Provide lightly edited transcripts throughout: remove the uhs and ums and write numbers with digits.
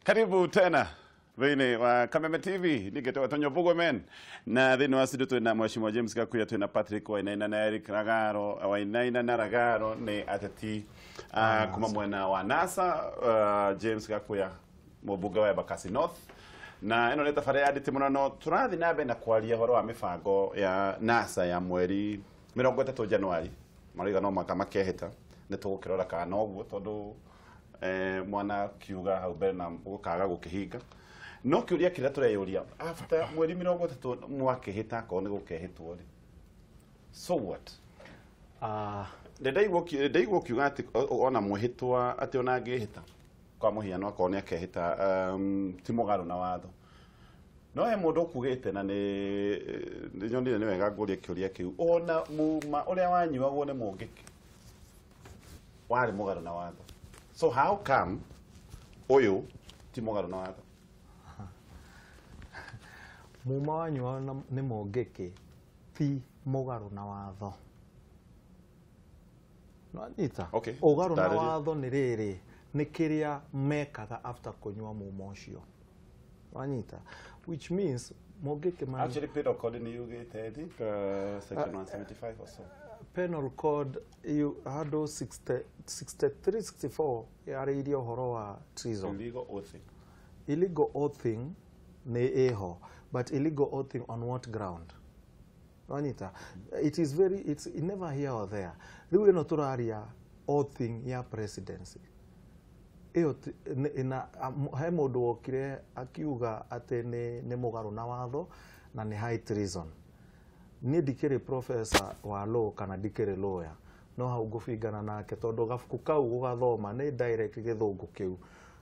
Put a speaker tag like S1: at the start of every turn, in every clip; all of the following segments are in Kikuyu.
S1: Karibu tena thĩinĩ wa Kameme TV, ningĩtwo Tonyo Bugwe na thĩinĩ wa studio twĩna Mheshimiwa James Gakuya, twĩna Patrick Wainaina na Eric Ragaro. Wainaina na Ragaro nĩ ateti kuma mwena wa NASA, James Gakuya mũmbunge wa Embakasi North, na ĩno nĩ tabarĩra ya nditi mũno, no tũrathiĩ na mbere na kwaria ũhoro wa mĩbango ya NASA ya mweri 30 Januari, marauga no mwaka makehĩta, nĩ tũgũkĩrora kana noguo tondũ mwana kiuga hau mbere na gũkaga gũkĩhinga. No kĩũria kĩrĩa tũreyũria after mweri 30 mwakĩhĩta, akorwo nĩ gũkehĩtwo rĩ, so what? Ndaigua ũkiuga atĩ ona mwĩhĩtwa, atĩ ona angĩhĩta kwa mũhiano, akorwo nĩ akehĩta, ti mũgarũ na watho. No he mũndũ ũkugĩte, na nĩ nyonire nĩ wega ngũrie kĩũria kĩu, ona muma ũrĩa wanyuagwo nĩ Mũngĩkĩ warĩ mũgarũ na watho, so how come ũyũ ti mũgarũ na watho?
S2: Muma wanyuagwo nĩ Mũngĩkĩ ti mũgarũ na watho. Nĩwanyita?
S1: Okay.
S2: Ũgarũ na
S1: Ndarĩria.
S2: watho nĩ rĩrĩ, nĩ kĩrĩa mekaga after kũnyua muma ũcio. Wanyita? Which means Mũngĩkĩ man.
S1: Actually, penal code nĩ yugĩte, I think section 175 or so.
S2: Penal code you handũ 60, 63, 64 yarĩirie ũhoro wa treason.
S1: Illegal oathing.
S2: Illegal oathing nĩ ĩho, but illegal oathing on what ground? Wanyita? It is very, it's never here or there. Rĩu ĩno tũraria oathing ya presidency ĩyo he mũndũ wokire akiuga atĩ nĩ mũgarũ na watho na nĩ high treason. Niĩ ndikĩrĩ professor wa law kana ndikĩrĩ lawyer, no hau ngũbingana nake tondũ gabuku kau gũgathoma nĩ direct gĩthũngũ kĩu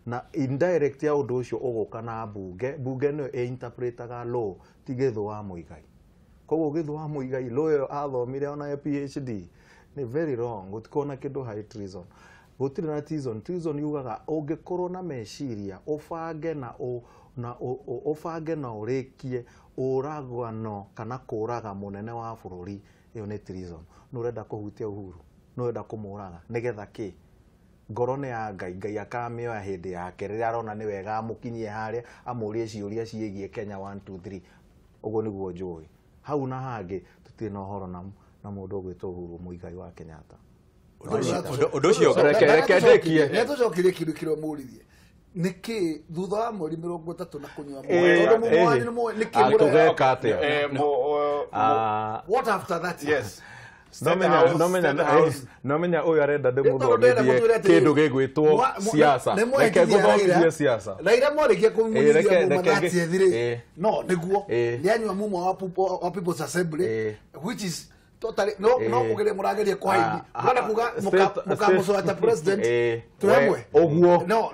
S2: na indirect ya ũndũ ũcio ũgũka na mbunge nĩyo ĩinterpretaga law, ti Gĩthũ wa Mũigai. Koguo Gĩthũ wa Mũigai law ĩyo athomire ona ya PhD nĩ very wrong. Gũtikorwo na kĩndũ high treason, gũtirĩ na treason. Treason yugaga ũngĩkorwo na meciria ũbange na ũ, na ũ, ũ, ũbange na ũrĩkie ũragano kana kũraga mũnene wa bũrũri, ĩyo nĩ treason. Nĩ ũrenda kũhutia Uhuru, nĩ ũrenda kũmũraga nĩgetha kĩ? Ngoro nĩ ya Ngai, Ngai akamĩoya hĩndĩ yake rĩrĩa arona nĩ wega amũkinyie harĩa amũrie ciũria ciĩgiĩ Kenya 1 2 3. Ũguo nĩguo njũĩ. Hau na hangĩ tũtirĩ na ũhoro na mũndũ ũgwĩtwo Uhuru Muigai wa Kenyatta.
S3: Ũndũ ũcio
S2: Reke ndĩkie.
S4: Nĩ tũcokirie kĩndũ kĩrĩa mũririe, nĩkĩ thutha wa mweri 30 na kũnyua tondũ mumo wanyu nĩ mũĩ, nĩkĩ
S2: Tũgeka atĩa?
S4: What after that?
S1: Yes.
S2: Nomenya
S1: State House.
S2: Nomenya ũyũ arenda
S4: Tondũ ndĩrenda
S2: ndĩmũthomithie
S4: mũtwĩre atĩrĩrĩ,
S2: kĩndũ gĩgwĩtwo siasa. Reke ngũthomithie siasa.
S4: Raila mwarĩkia kũmunyithia muma 30th rĩ, no nĩguo nĩanyua mumo wa People's Assembly, which is totally no kũgeria mũrageria kũhaini, mũrenda kuga mũkamũcoa president twĩ hamwe.
S2: Ũguo.
S4: No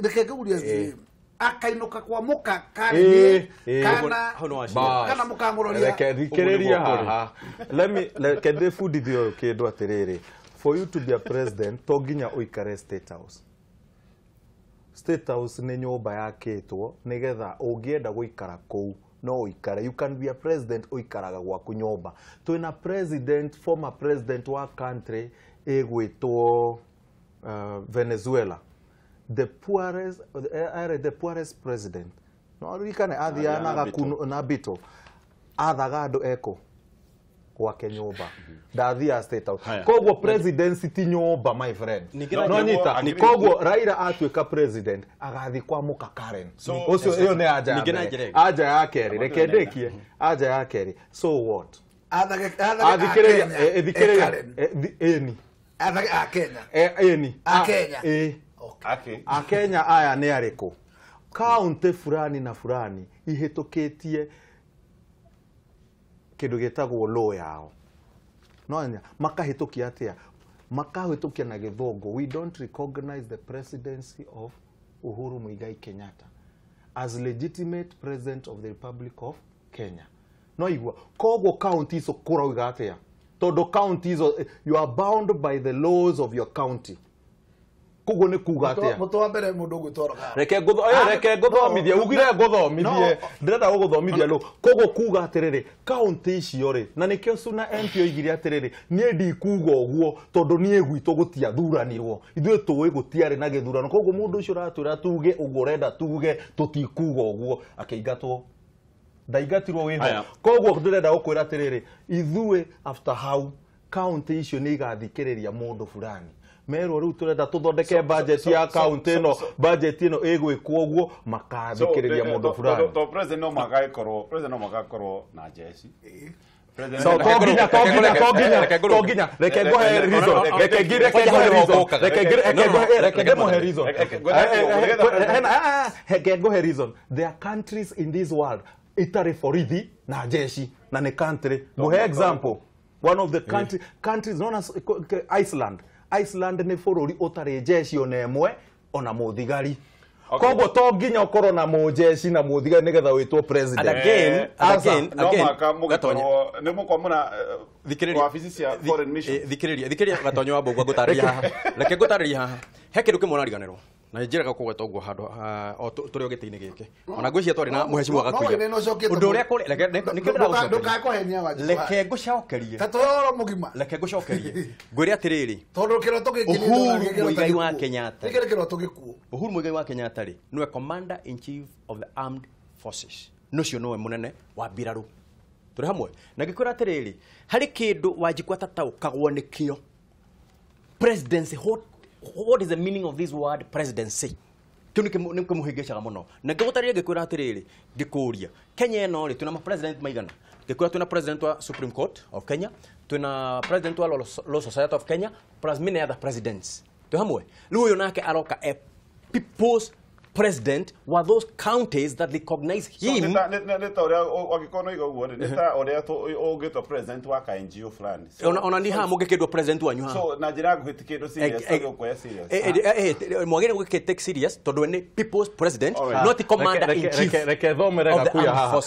S4: reke ngũrie atĩrĩrĩ, akainũka kwa mũka karĩ kana
S3: Hau nĩ waciria.
S4: kana mũkamũroria?
S2: Reke thikĩrĩria haha. Let me, reke ndĩbundithie ũyũ kĩndũ atĩrĩrĩ, for you to be a president to nginya ũikare State House. State House nĩ nyũmba yakĩtwo nĩgetha ũngĩenda gũikara kũu no ũikare. You can be a president ũikaraga gwaku nyũmba. Twĩna president, former president wa country ĩgwĩtwo Venezuela, the poorest, the poorest president, no ririkane athiaga na
S1: na
S2: gakuno na bito athaga andũ eko gwake nyũmba, ndathiaga State House.
S1: Haya.
S2: Koguo presidency ti nyũmba, my friend.
S3: Ningĩ
S2: No nyita. Koguo Raila atuĩka president agathiĩ kwa mũka Karen ũcio, ĩyo nĩ anja ya
S3: Ningĩ na
S2: mbere.
S3: njĩra ĩngĩ.
S2: Anja ya kerĩ, reke ndĩkie anja ya kerĩ, so what?
S4: Athage
S2: Athikĩrĩria.
S4: Akenya,
S2: Thikĩrĩria.
S4: Karen.
S2: Ĩni.
S4: Athage Akenya.
S2: Ĩni.
S4: Akenya.
S1: Okay.
S2: Akenya aya nĩ arĩkũ? Kaunti fulani na fulani ihĩtũkĩtie kĩndũ gĩtagwo law yao, no nya makahĩtũkia atĩa? Makahĩtũkia na gĩthũngũ, "We don't recognize the presidency of Uhuru Muigai Kenyatta as legitimate president of the Republic of Kenya." No igua koguo kaunti icio kũrauga atĩa? Tondũ kaunti icio, you are bound by the laws of your county. Koguo nĩ kuga atĩa?
S4: Mũtwe wa mbere mũndũ ũgwĩtwo Rogaro.
S2: Reke ngũthomithie ugire ngũthomithie ndĩrenda gũgũthomithia rĩu. Koguo kuga atĩrĩrĩ kaunti icio rĩ na nĩkĩo Suna MP oigire atĩrĩrĩ niĩ ndikuga ũguo tondũ niĩ gwitũ gũtiathuranirwo ithuĩ tũĩ gũtiarĩ na gĩthurano koguo mũndũ ũcio ũratwĩra tuge ũguo ũrenda tuge tũtikuga ũguo akĩingatwo ndaingatirwo wĩho. Koguo ndĩrenda gũkwĩra atĩrĩrĩ ithuĩ after how kaunti icio nĩ igathikĩrĩria mũndũ fulani merwo riu turenda tuthondeke budget ya county ino budget ino igwikwo uguo makathikiriria mundu fulani.
S1: To president no magakorwo president no magakorwo na jeshi.
S2: So toginya reke ngohe reason reke ngohe reason reke ngohe reason. There are countries in this world itari borithi na jeshi na ni country. Ngohe example one of the countries known as Iceland. Iceland nĩ bũrũri ũtarĩ jeshi ona ĩmwe ona mũthigari. Koguo to nginya ũkorwo na mũjeshi na mũthigari nĩgetha wĩtwo president.
S3: And again,
S1: nĩ mũkorwo mũna wabici cia foreign mission.
S3: Thikĩrĩria Gatonyo wa Mbũgua ngũtarĩria haha. Reke ngũtarĩrie haha. He kĩndũ kĩmwe ũrariganĩrwo. Na njĩraga kũgweta ũguo handũ o tũrĩ o gĩtĩ-inĩ gĩkĩ. Ona ngwĩciria twarĩ na mũhecimiwa Gakuya. Ũndũ ũrĩa kũrĩ reke nĩkĩo ndĩragũcokeria. Reke ngũcokerie.
S4: Ta tũrĩ oro mũgima.
S3: Reke ngũcokerie. Ngwĩre atĩrĩrĩ.
S4: Tondũ kĩroto gĩkĩ nĩ
S3: Uhuru Muigai wa Kenyatta.
S4: Nĩkĩrĩ kĩroto gĩkuũ.
S3: Uhuru Muigai wa Kenyatta rĩ, nĩwe Commander in Chief of the Armed Forces. Nũcio nĩwe mũnene wa mbirarũ. Tũrĩ hamwe. Na ngĩkwĩra atĩrĩrĩ, harĩ kĩndũ Wanjikũ atataũkagwo nĩkĩo. Presidency, what is the meaning of this word presidency? Kĩu nĩ kĩmũhĩngĩcaga mũno. Na ngĩgũtarĩria ngĩkwĩra atĩrĩrĩ, ngĩkũria, Kenya ĩno rĩ, twĩna ma president maigana? Ngĩkwĩra twĩna president wa Supreme Court of Kenya, twĩna president wa Law Society of Kenya, plus many other presidents. Twĩ hamwe. Rĩu ũyũ nake aroka a people's president wa those counties that recognize him.
S1: So, president wa ka NGO fulani.
S3: Ona ni ha mũngĩkĩndwo president wanyu ha.
S1: So na njĩra nguhĩ ti kĩndũ serious gũkũoya serious.
S3: Mwagĩrĩire gũgĩkĩ take serious tondũ nĩ people's president, not the commander in chief.
S2: Reke thomere Gakuya haha.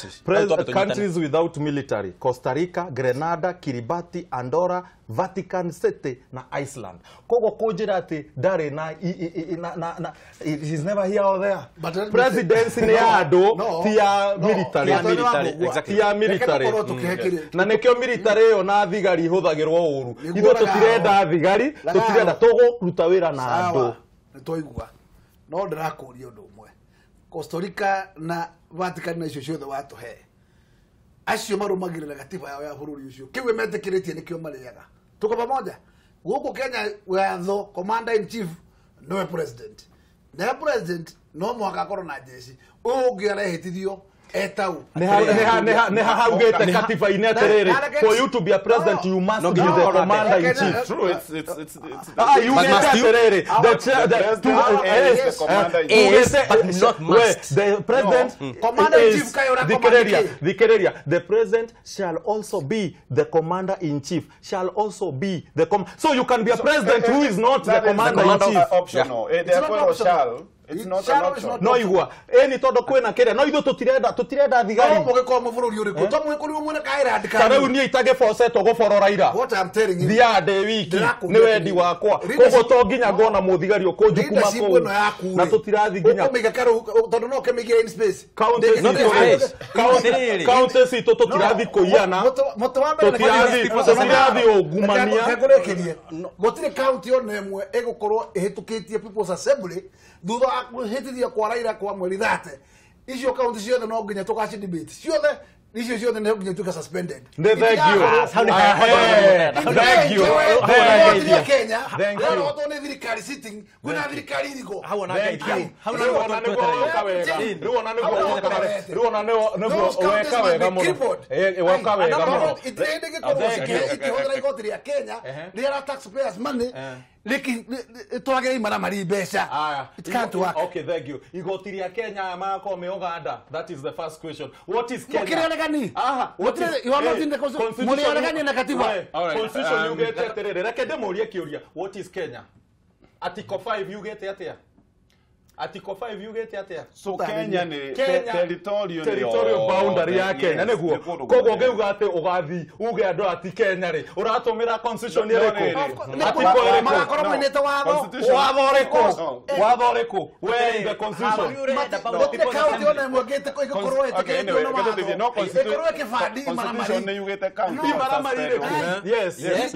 S2: Countries without military: Costa Rica, Grenada, Kiribati, Andorra, Vatican City na Iceland. Koguo kũnjĩra atĩ ndarĩ na he's never here or there. Presidency nĩ ya andũ ti ya military. Ti ya military. Na nĩkĩo military ĩyo na thigari ihũthagĩrwo ũru. Ithuĩ tũtirenda thigari, tũtirenda tũgũruta wĩra na andũ.
S4: Nĩ twaigua. No ndĩrakũria ũndũ ũmwe. Costa Rica na Vatican na icio ciothe watũhe. Acio marũmagĩrĩra gatiba yao ya bũrũri ũcio. Kĩu metĩkĩrĩtie nĩkĩo marĩaga. Tuko pamoja. Gũkũ Kenya watho commander in chief nowe president. Na president no mũhaka akorwo na jeshi. Ũyũ ũngĩ arehĩtithio etau.
S2: Nĩ haugĩte katiba-inĩ atĩrĩrĩ, for you to be a president you must be the commander in chief.
S1: True, it's
S2: yugĩte atĩrĩrĩ,
S1: the commander in chief
S3: but not must.
S2: The president
S4: commander in chief kayo
S2: thikĩrĩria, the president shall also be the commander in chief, shall also be the so you can be a president who is not the commander in chief.
S1: Optional. Therefore shall. It's not an option.
S2: No igua. Ni tondu kwina kiria. No ithuĩ tũtirenda thigari.
S4: No mũgĩkorwo mũbũrũri ũrĩkũ? To mũgĩkorirwo mwĩna ka Ireland
S2: ka. Ta rĩu niĩ itagĩbocetwo gũborora ira.
S4: What I'm telling you.
S2: Thiaga ndĩ wiki. Nĩ wendi wakwa. Koguo to nginya ngona mũthigari ũkũnjukuma kũu. Na tũtirathi nginya.
S4: Ũkũmĩiga karũ tondũ no ũkĩmĩigĩre in space.
S2: County citũ tũtirathi kũiyana. Tũtirathi ungumania.
S4: Ngũrĩkĩrie. Gũtirĩ county ona ĩmwe ĩgũkorwo ĩhĩtũkĩtie People's Assembly thutha wa kũhĩtithia kwa Raila kwa mweri 30. Icio county ciothe no nginya tũgaci debate ciothe icio ciothe no nginya tuka suspended.
S2: Thank you. Thank you.
S4: Kenya. No to nĩ thirikari sitting kwĩna thirikari iriko.
S3: Hau na ngeithia. Hau
S2: na nĩguo weka wega mũno. Weka wega mũno.
S4: Itirĩ hĩndĩ gĩkorwo ikĩhũthĩra igoti rĩa Kenya rĩrĩa taxpayers money twagĩrĩire imaramari mbeca. It can't work.
S2: Okay, thank you. Igoti rĩa Kenya magakorwo me Uganda. That is the first question. What is Kenya?
S4: Mũkĩrĩoregani.
S2: Aha.
S4: What is you are not in the constitution. Mũrĩoregani na katiba.
S2: Constitution yugĩte atĩrĩrĩ, reke ndĩmũrie kĩũria. What is Kenya? Article 5 yugĩte atĩa? Article 5 yugĩte atĩa?
S1: So Kenya nĩ territorial
S2: boundary ya Kenya nĩguo. Koguo ũngĩuga atĩ ũgathi uge andũ ati Kenya rĩ, ũratũmĩra constitution ĩrĩkũ? Article ĩrĩkũ?
S4: Magakorwo moinĩte watho.
S2: Watho ũrĩkũ? Watho ũrĩkũ? Where in the constitution?
S4: Gũtirĩ county ona ĩmwe ĩgĩkorwo ĩtĩkĩrĩtio na watho. Ĩkorwo ĩkĩbandi imaramari.
S1: Constitution nĩ yugĩte county.
S2: Imaramari ĩrĩkũ? Yes. Yes.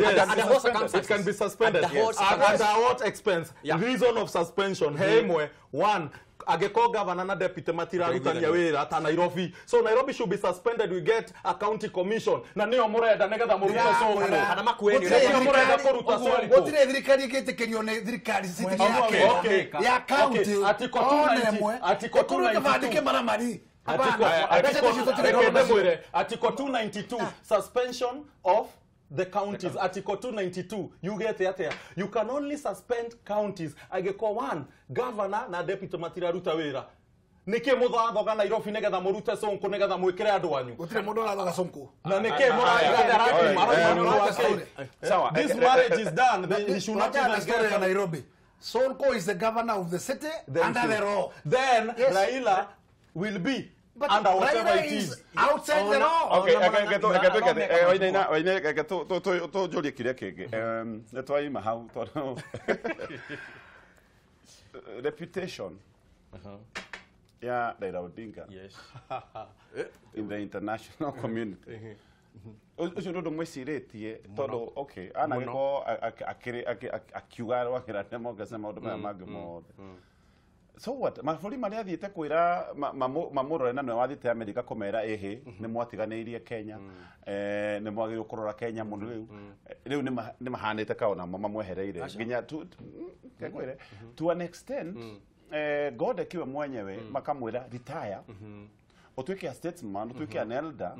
S2: It can be suspended. Under what expense? Reason of suspension. He ĩmwe. One, angĩkorwo governor na deputy matirarutania wĩra ta Nairobi. So Nairobi should be suspended, we get a county commission. Na nĩyo mũrenda nĩgetha mũrute Sonko.
S3: Kana Makueni.
S2: Nĩyo mũrenda kũruta Sonko.
S4: Gũtirĩ thirikari ĩngĩtĩkĩrio nĩ thirikari city ya Kenya. Ya county.
S2: Article 290. Article 292. Article 292 suspension of the counties. Article 292 you get it. You can only suspend counties angĩkorwo one governor na deputy matiraruta wĩra. Nĩkĩ mũthathoga Nairobi nĩgetha mũrute Sonko nĩgetha mwĩkĩre andũ anyu?
S4: Gũtirĩ mũndũ ũrathoga Sonko.
S2: Na nĩkĩ mũrathoga? This marriage is done. He should not even
S4: get Nairobi. Sonko is the governor of the city under the law.
S2: Then Raila will be
S4: But
S2: under whatever
S4: Raila
S2: it is
S4: outside the law.
S1: Okay, okay, kiria kingi. Nĩ twaima hau tondũ reputation ya Raila Odinga.
S3: Yes.
S1: In the international community. Ũcio nĩ ũndũ mwĩcirĩtie tondũ okay, anagĩkorwo akiuga wakĩra democracy na maũndũ maya mangĩ mothe. So what? Mabũrũri marĩa athiĩte kwĩra mamũrore na nĩwe wathiĩte Amerika kũmera ĩhĩ nĩ mwatiganĩirie Kenya, nĩ mwagĩrĩirwo kũrora Kenya mũno rĩu. Rĩu nĩ mahanĩte kao namo mamwehereire nginya ngwĩre to an extent Godek we mwenyewe makamwĩra retire ũtuĩke a statesman, ũtuĩke an elder,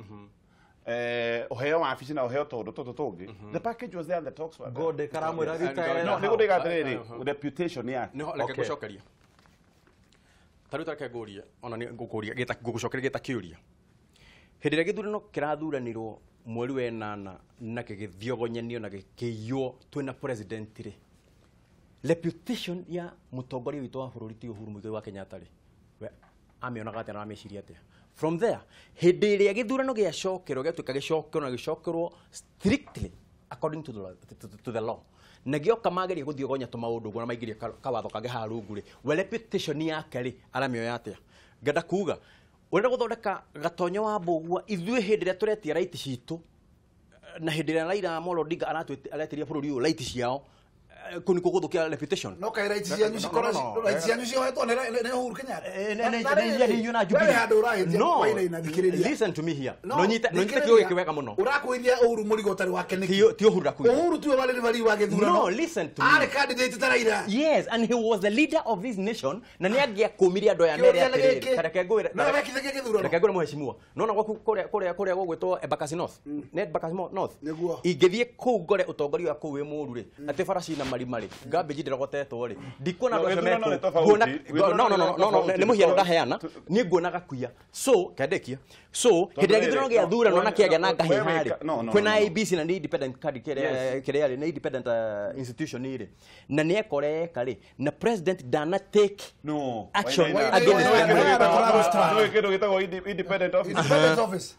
S1: ũheo wabici na ũheo tũndũ tũtũ tũngĩ. The package was there and the talks were there.
S2: Godek aramwĩra retire.
S1: No, nĩ gũthiĩ atĩrĩrĩ, reputation yake.
S3: Nĩho reke ngũcokeria. Tarĩu tareke ngũrie ona nĩ ngũkũria ngũgũcokeria gĩta kĩũria. Hĩndĩ ĩrĩa gĩthurano kĩrathuranirwo mweri wa ĩnana na gĩgĩthiogonyanio na gĩkĩiywo twĩna president rĩ, reputation ya mũtongoria witũ wa bũrũri ti Uhuru Muigai wa Kenyatta rĩ, we amĩonaga atĩa na amĩciria atĩa? From there, hĩndĩ ĩrĩa gĩthurano gĩacokerwo gĩatuĩka gĩcokerwo na gĩcokerwo strictly according to the law, na gĩoka mageria gũthiogonya tũmaũndũ ũguo na maingĩria kawatho kangĩ haha rungu rĩ, we reputation yake rĩ aramĩoya atĩa? Ngenda kuga ũrenda gũthondeka Gatonyo wa Mbũgua ithuĩ hĩndĩ ĩrĩa tũretia right citũ na hĩndĩ ĩrĩa Raila Amolo Odinga aretĩria bũrũri ũyũ right ciao, kũu nĩkuo gũthũkia reputation.
S4: No kaĩ right cianyu cikorwo right cianyu ciohetwo nĩ Uhuru Kenyatta.
S3: Nĩ na Jubilee. No, listen to me here. No nyite kiugo gĩkĩ wega mũno.
S4: Ũrakwĩria Uhuru mũrigo ũtarĩ wake nĩkĩ?
S3: Ti Uhuru ndakwĩria.
S4: Uhuru tiwe warĩ referee wa gĩthurano.
S3: No, listen to me.
S4: Arĩ candidate ta Raila.
S3: Yes, and he was the leader of this nation na nĩ angĩakũmirie andũ aya mere atĩrĩrĩ. Ta reke ngwĩre.
S4: No wekithagia gĩthurano.
S3: Reke ngwĩre mheshimiwa. Nona gwaku kũrĩa gũgwĩtwo Embakasi North. Nĩ Embakasi North.
S4: Nĩguo.
S3: Ingĩthiĩ kũu ngore ũtongoria wa kũu wĩ mũũru rĩ, atĩ bara cina marima rĩ, garbage ndĩrogotetwo rĩ, ndikuona andũ acio mekũu. No no no no nĩ mũhiano ndaheana, niĩ nguona Gakuya. So kendekia. So hĩndĩ ĩrĩa gĩthurano gĩathurano na kĩagĩa na ngahĩha rĩ, kwĩna IEBC na nĩ independent card kĩrĩa rĩ, nĩ independent institution rĩ, na nĩ ekoreka rĩ, na president dana take action against them.
S1: Kĩndũ gĩtagwo independent office.
S4: Independent office.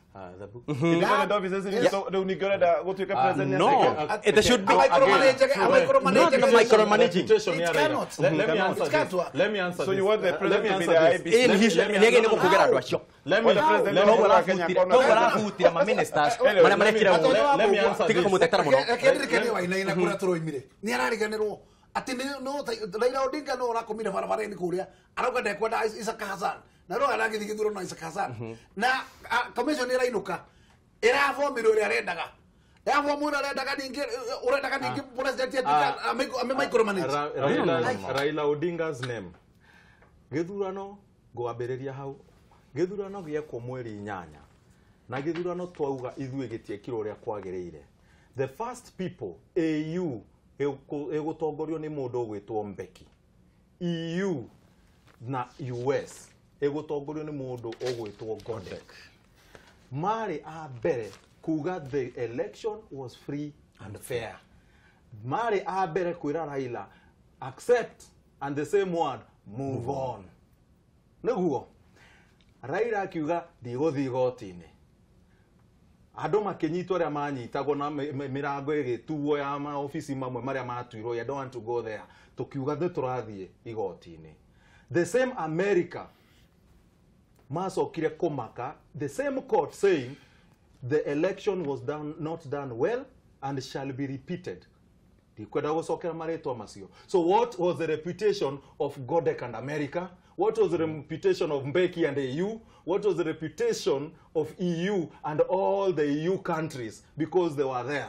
S1: Independent offices rĩu ningĩ ũrenda gũtuĩka president.
S3: No, it should be not micromanaging.
S4: It cannot.
S2: Let me answer this. Let me answer this.
S1: So you want the president to be the IEBC?
S3: Nĩ gũkũgera andũ acio.
S2: Let me
S3: ministers marĩa marekire ũguo. Tiga kũmũtetera mũno.
S4: Reke ndirikanie Wainaina kũrĩa tũroimire. Nĩ arariganĩrwo atĩ no Raila Odinga no ũrakomire barabara-inĩ kũrĩa arauga ndekwenda Isaac Hassan na no aragĩthiĩ gĩthurano na Isaac Hassan na commission ĩrainũka ĩrabomirwo ũrĩa arendaga yabomu ũrĩa arendaga ningĩ ũrendaga ningĩ president atuĩka ame micromanage.
S2: Raila Odinga's name gĩthurano ngwambĩrĩria hau gĩthurano gĩekwo mweri 8 na gĩthurano twauga ithuĩ gĩtiekirwo ũrĩa kwagĩrĩire. The first people AU ĩgũtongorio nĩ mũndũ ũgwĩtwo Mbeki, EU na US ĩgũtongorio nĩ mũndũ ũgwĩtwo Godek. Marĩ a mbere kuga the election was free and fair. Marĩ a mbere kwĩra Raila accept and the same word Move on. Nĩguo Raila akiuga ndigũthiĩ igoti-inĩ. Andũ makĩnyitwo arĩa manyitagwo na mĩrango ĩgĩtuo ya maobici mamwe marĩa matuirwo, I don't want to go there. Tukiuga nĩ tũrathiĩ igoti-inĩ. The same America macokire kũmaka, the same court saying the election was done, not done well and shall be repeated. Ndikwenda gũcokera marĩtwa macio. So what was the reputation of Godek and America? What was the reputation of Mbeki and AU? What was the reputation of EU and all the EU countries? Because they were there.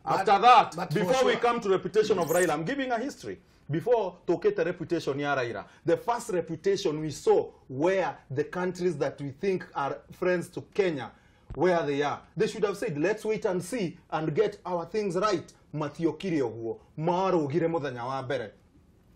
S2: After that, before we come to reputation of Raila, I'm giving a history. Before tokete reputation ya Raila, the first reputation we saw where the countries that we think are friends to Kenya, where they are, they should have said, let's wait and see and get our things right. Matiokire ũguo, marũgire mũthenya wa mbere.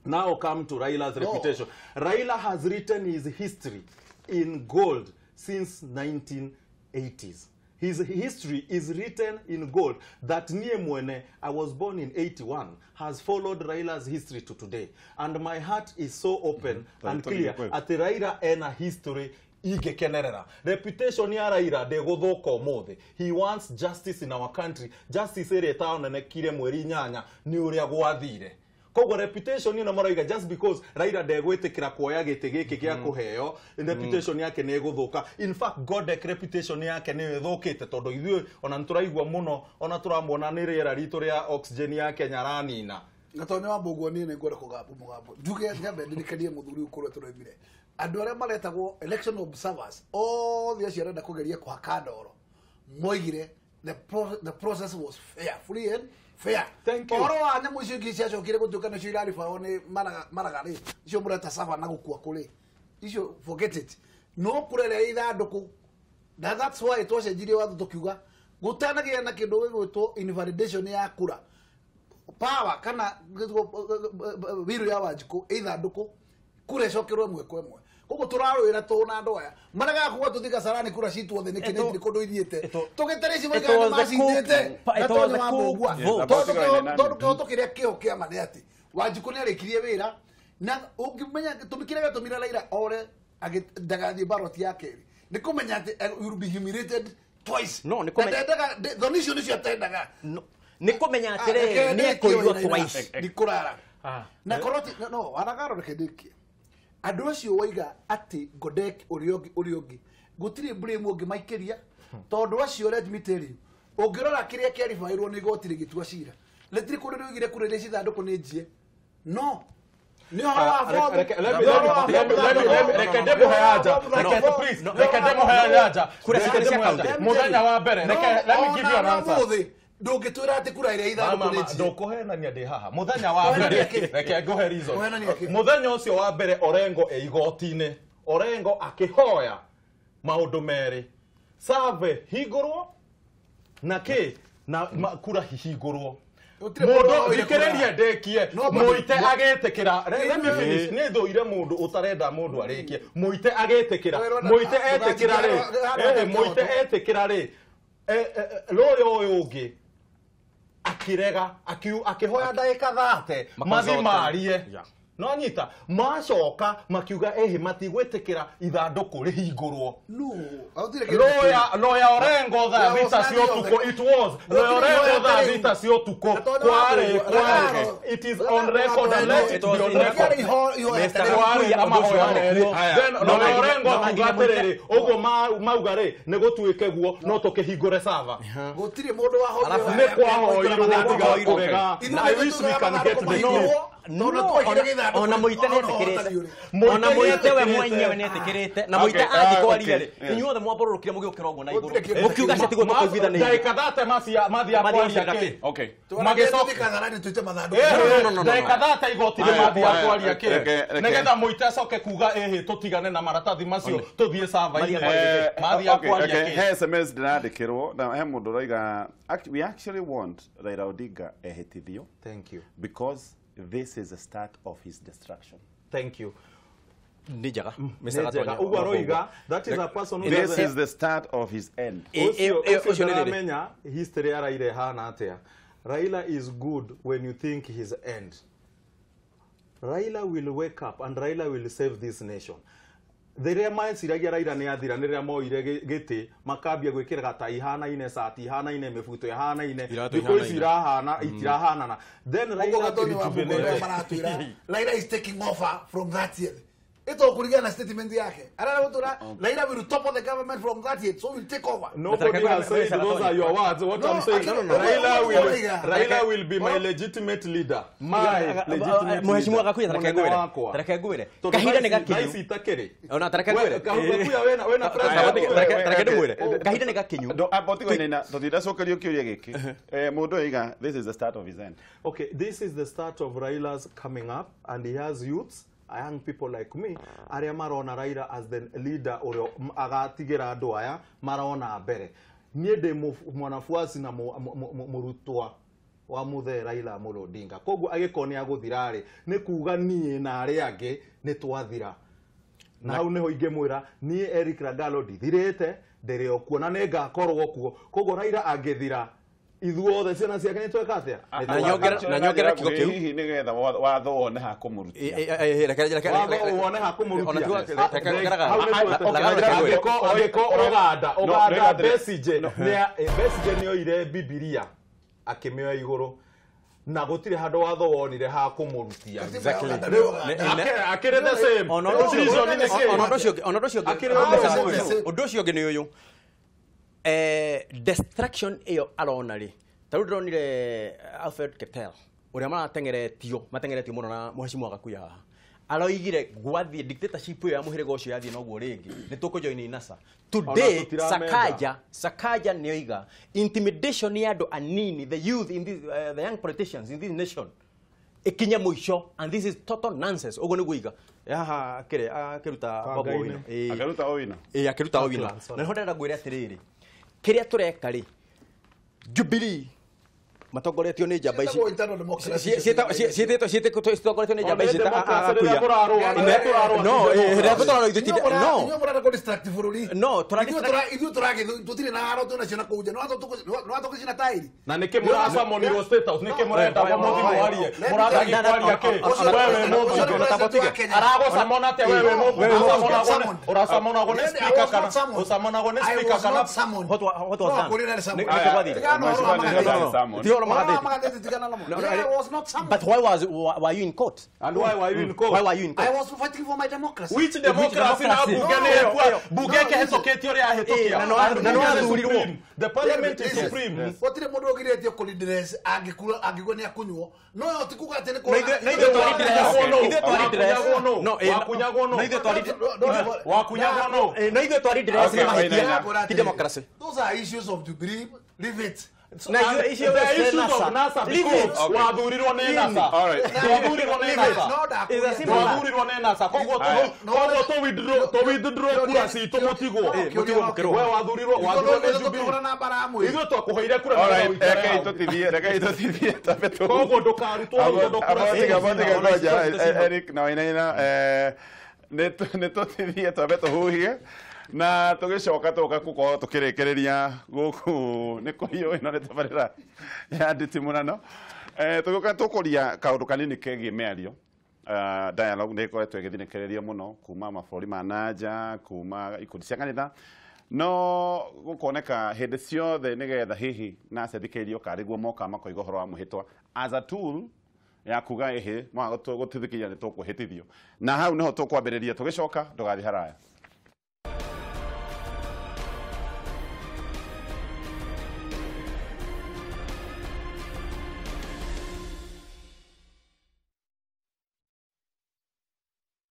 S2: Now come to Raila's reputation. Raila has written his history in gold since 1980s. His history is written in gold. That nie mwene, I was born in 81, has followed Raila's history to today. And my heart is so open and clear. At Raila ena history igekenerera. Reputation ya Raila ndegũthũka ũmũthĩ. He wants justice in our country. Justice ĩrĩa ĩtaonekire mweri 8 nĩ ũrĩa gwathire. Koguo reputation ĩno marauga just because Raila ndegwĩtĩkĩra kuoya gĩtĩ gĩkĩ gĩa kũheo, reputation yake nĩ ĩgũthũka. In fact, Godek reputation yake nĩ ĩthũkĩte tondũ ithuĩ ona nĩtũraigua mũno, ona tũramuona nĩ rĩera ritũ rĩa oxygen ya Kenya ranina.
S4: Gatonya wa Mbũguo niĩ nĩngwenda kũgamba mũgambo. Njuge nyambe ndirikanie mũthuri ũyũ kũrĩa tũroimire. Andũ arĩa maretagwo election observers othe acio arenda kũgeria kũhaka ndoro moigire the process was fair, free and fair.
S2: Thank you.
S4: Ũhoro wa nyamũ icio ingĩ ciacokire gũtuĩka nĩcio iraribawo nĩ maraga rĩ, icio mũreta saba na gũkua kũrĩ icio, forget it. No kũrĩa ithandũkũ, na that's why twacenjirie watho tũkiuga gũtanagĩa na kĩndũ gĩgwĩtwo invalidation ya kura power kana wiru ya Wanjikũ ithandũkũ kura icokerwo ĩmwe kwa ĩmwe. Koguo tũrarũĩra tũ na andũ aya maragaga kuga tũthiĩ Kasarani kura citũ othe nĩkĩ nĩ kũndũ ithiĩte tũgĩtere ici moigaga nĩ macindĩte Gatonya wa Mbũgua. Tondũ kĩhoto kĩrĩa kĩho kĩa ma nĩ atĩ Wanjikũ nĩ arĩkirie wĩra na ũngĩmenya gĩtũmi kĩrĩa gĩatũmire Raila ore ndagathiĩ baroti ya kerĩ nĩ kũmenya atĩ you will be humiliated twice.
S3: No, nĩ kũmenya
S4: thoni icio nĩcio atendaga.
S3: Nĩ kũmenya atĩrĩrĩ nĩ ekũiywo twice.
S4: Ndikũrara na koroti no aragaro reke ndĩkie. Andũ acio waiga atĩ Godek ũrĩa ũngĩ gũtirĩ blame ũngĩmaikĩria tondũ acio, let me tell you, ũngĩrora kĩrĩa kĩaribairwo nĩ igoti rĩgĩtua cira rĩtirĩ kũndũ rĩoigire kura iria cithandũkũ nĩ njie. No nĩ ũhoro wa fomu.
S2: Reke ndĩmũhe anja. Please, reke ndĩmũhe anja. Mũthenya wa mbere, let me give you an answer.
S4: Ndũngĩtwĩra atĩ kura iria ithandũkũ nĩ njie.
S2: Ndũkũhenania ndĩ haha. Mũthenya wa mbere, reke ngũhe reason. Mũthenya ũcio wa mbere Orengo e igoti-inĩ. Orengo akĩhoya maũndũ merĩ. Survey hingũrwo na kĩ na kura hihingũrwo. Mũndũ thikĩrĩrie ndĩkie. Mũite agĩtĩkĩra. Let me finish. Nĩ thũire mũndũ ũtarenda mũndũ arĩkie. Mũite agĩtĩkĩra. Mũite etĩkĩra rĩ. Mũite etĩkĩra rĩ. Lawyer ũyũ ũngĩ akirega akĩhoya ndagĩka 30 mathi marie no nyita macoka makiuga ehe matigwĩtĩkĩra ithandũkũ rĩhingũrwo. Lawyer Orengo thaa thita cia ũtukũ, it was Lawyer Orengo thaa thita cia ũtukũ kwarĩ it is on record and let it be on record. Kwarĩ na mahoya merĩ. Then Lawyer Orengo akiuga atĩrĩrĩ ũguo mauga rĩ nĩ gũtuĩke guo no tũkĩhingũre sava.
S4: Gũtirĩ mũndũ wahoire
S2: nĩ kwahoirwo tiga kũrega. I wish we can get the clip.
S3: No, ona Mũite nĩetĩkĩrĩte. Ona Mũite we mwenyewe nĩetĩkĩrĩte. Na Mũite athiĩ kwaria rĩ, inyuothe mwambũrũrũkire mũgĩũkĩra ũguo na igũrũ. Mũkiuga atĩ tiguo tũkũiguithanĩirie.
S2: Ndagĩka 30 mathiĩ kwaria kĩ?
S1: Okay.
S2: Magĩcoka
S4: Kasarani tũite mathandũkũ.
S2: Ndagĩka 30 igoti-inĩ mathiĩ kwaria kĩ? Nĩgetha Mũite acoke kuga ĩhĩ tũtigane na maratathi macio tũthiĩ sava-inĩ. Mathiĩ kwaria kĩ?
S1: He SMS ndĩrandĩkĩrwo na he mũndũ ũroiga we actually want Raila Odinga ehĩtithio.
S2: Thank you.
S1: Because this is the start of his destruction.
S2: Thank you.
S3: Nĩ njega.
S2: Ũguo aroiga, that is a person who
S1: This is the start of his end.
S2: Ũcio ndĩramenya history ya Raila ĩhana atĩa. Raila is good when you think his end. Raila will wake up and Raila will save this nation. Rĩrĩa meciragia Raila nĩ athira nĩ rĩrĩa moire gĩtĩ makambia gwĩkĩra tai ihanaine cati ihanaine mĩbuto ihanaine thikũ ici irahana itirahanana. Then Raila
S4: Raila is taking over from that year. Ito kulingana na statement yake. Arara Raila will topple the government from that year, so will take over.
S2: Nobody has said those are your words. What I'm saying, Raila will be my legitimate leader. My legitimate leader.
S3: Mheshimiwa Gakuya tareke ngwire. Kahinda nĩ gakinyu. Ona tareke ngwire.
S2: Gakuya wena president.
S3: Tareke ndimwire. Kahinda nĩ gakinyu.
S1: Ndo abotigo nina tũtiracokerio kĩũria gĩkĩ. Mũndũ oiga this is the start of his end.
S2: Okay, this is the start of Raila's coming up, and he has youths, young people like me, aria marona Raila as the leader uria agatigira andu aya marona mbere. Nie ndi mwanafuasi na murutwa wa muthe Raila Amolo Odinga. Koguo agĩkorwo nĩ agũthira rĩ, nĩ kuga niĩ na arĩa angĩ nĩ twathira. Na hau nĩho ingĩmwĩra niĩ Eric Ragalo ndithirĩte, ndĩrĩ o kuo na nĩ ngakorwo kuo. Koguo Raila angĩthira ithuothe ciana ciake nĩ tweka atĩa?
S3: Na nyongera kiugo kĩu
S1: hihi nĩgetha watho wone ha kũmũrutia.
S2: Watho wone ha kũmũrutia. Angĩkorwo Uganda Besigye Besigye nĩoire Bibilia akĩmĩoya igũrũ na gũtirĩ handũ watho wonire ha kũmũrutia.
S3: Exactly.
S2: Akĩrĩ the same.
S3: Ona ũndũ ũcio ũngĩ nĩ ũyũ. Destruction iyo arona ri ta riu ndironire Alfred Ketel uria matengeretio muno na Mheshimiwa Gakuya haha aroigire gwathie dictatorship iyo ya muhiriga ucio yathie noguo ringi ni tukujoin NASA. Today Sakaja nioiga intimidation ya andu anini, the youth in this the young politicians in this nation ikinye muico, and this is total nonsense. Uguo niguo iga haha akire akiruta Babu Owino,
S1: akiruta Owino,
S3: akiruta Owino. Na niho ndĩrenda ngwĩre atĩrĩrĩ, kĩrĩa tũreka rĩ, Jubilee matongoretio nĩ njamba ici ciĩtĩtwo citongoretio nĩ njamba ici no rĩrĩa tũrarũa ithuĩ no
S4: inyuĩ mũrenda kũ distract bũrũri.
S3: No
S4: ithuĩ tũtirĩ na haro twĩnacio na kũu nja, no watũgĩcina taĩri.
S2: Na nĩkĩ mũracamonirwo State House? Nĩkĩ mũrenda mũthiĩ mwarie? Mũrathiĩ kwaria kĩ? Wewe mũmbunge aragũcamona atĩa? Wewe mũmbunge ũracamonagwo nĩ speaker kana ũcamonagwo nĩ speaker kana
S3: what was done?
S4: I was not summoned.
S3: But why were you in court?
S2: And why were you in court?
S3: Why were you in court?
S4: I was fighting for my democracy.
S2: Which democracy? Na bunge kĩhĩtũkĩtio ũrĩa ahĩtũkia.
S3: Na no athurirwo.
S2: The parliament is supreme.
S4: Gũtirĩ mũndũ ũgirĩtio kũredress angĩgua nĩ akunywo. No yo ti kuga atĩ nĩ
S3: Na ithuĩ twari dress. No,
S2: wakunyagwo no.
S3: Na ithuĩ twari
S2: wakunyagwo no.
S3: Na ithuĩ twari dress nĩ mahĩtia. Ti democracy.
S4: Those are issues of Jubilee. Leave it.
S3: Na
S2: the issues of NASA because wathurirwo nĩ NASA.
S1: All right.
S2: Wathurirwo nĩ NASA. Wathurirwo nĩ NASA. Koguo to withdraw kura citũ mũtigwo. We wathurirwo nĩ Jubilee. Ithuĩ twakũheire kura.
S1: All right. Rekei tũtithie tabe tu.
S2: Koguo ndũkarutwo tondũ kura
S1: citũ. Eric na Wainaina nĩ tũtithie twambe tũhuhie na tũgĩcoka tũka gũkorwo tũkĩrĩkĩrĩria gũkũ nĩ kũhiũ ĩno nĩ tabarĩra ya nditimũrano. Tũgĩũka tũkũria kaũndũ kanini kegiĩ mĩario. Dialogue nĩ ĩkoretwo ĩgĩthinĩkĩrĩrio mũno kuma mabũrũri ma nanja, kuma ikundi cia kanitha, no gũkoneka hĩndĩ ciothe nĩgetha hihi NASA ĩthikĩrĩrio karĩguo moka makoiga ũhoro wa mũhĩtwa as a tool ya kuga ĩhĩ mwaga gũtithikĩria nĩ tũkũhĩtithio. Na hau nĩho tũkwambĩrĩria tũgĩcoka ndũgathiĩ haraya.